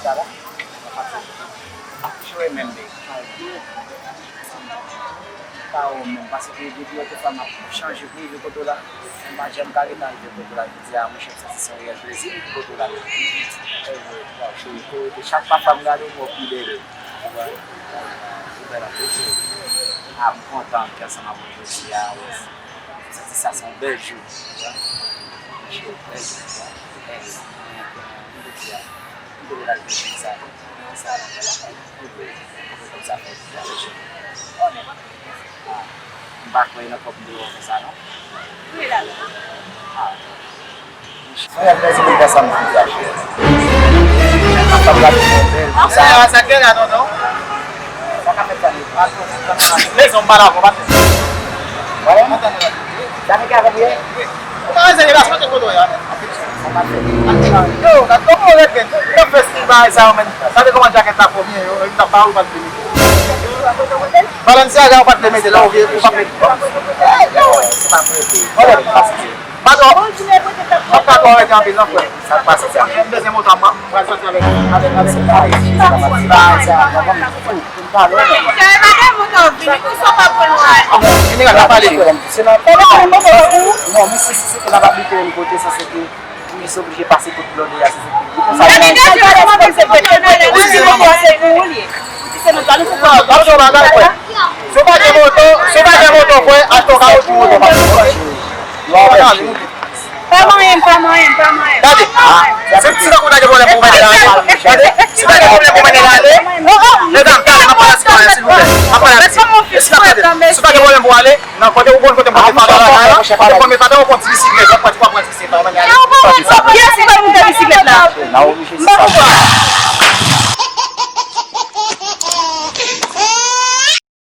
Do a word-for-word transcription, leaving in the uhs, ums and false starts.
Sa va? Joe menm, baby. Pa ou menm, paske depi yo te fè m ap chanje pou rive kote w la, m pa janm ka ret arive kote w la. Jodi a, monchè, m santi se yon reyèl plezi pou kote w la. Cheri, kou rete, chak pafwa m gade w, m wè w pi bèl. Ou konprann? Ou bèl anpil, cheri. A, m kontan anpil ansanm avè w jodi a, wè. M santi sa se yon bèl jou. Monchè, bèl jou, bèl jou. M te di a, m te di a, m te di sa. Sa, m te di a, m te di sa. M pa kwè nan kòb m te wè konsa, non. Wi, la. Ah. Mwen ap vèze mwen sa m di a, cheri. Sa m ap gade yon bèl konsa. Sa, sa gen la, non, non. Sa ka fèt sa, non. Lezòm pa la, pa fè. Wè? Sa nèg la konbyen? Ou pa wè se relasyon te kote w ye. Yo, gad kòman w ret byen. Yo fè stil bagay sa yo, menm. Gade kòman jakèt la fò byen, yo. Yo t ap ba ou pa t vle mete. Balenciaga ou pa t vle mete la, ou vye, ou pa t mete. Se pa prete. Wè, paske. Paton, m ap ka twò rete anpil non, frè. Sa k pase, sa? M bezwen moto a, m pral soti avèk, avèk, avèk. Jeneral, n ap pale. Non, men si, si se ke n ap aplike yon kote, sa se ke pou li oblije pase kote blòde a, se se ke pou sa. Nèg yo di yo respekte kote, kote, kote, kote, kote, kote. Ou di se nou pale, se nou pale. Si w pa gen moto, si w pa gen moto, frè, achte yon kawoutchou moto, pa gen pwoblèm. Pa manyen m, pa manyen m, pa manyen m. Gade, se ti tankou w ta gen pwoblèm pou w mennen l ale. Gade, si w ta gen pwoblèm pou w mennen l ale, medam, talè, n ap pale ak sitwayen, silvouplè. N ap pale ak sitwayen. Si w ta gen pwoblèm pou w ale, nan kote ou konn kote m pote fada lakay la, kote m konn met fada, ou konn ti bisiklèt, w ap pran ti, w ap pran ti bisiklèt la, ou mennen ale. Kiyès ki bay moun fè bisiklèt la? M pa konprann.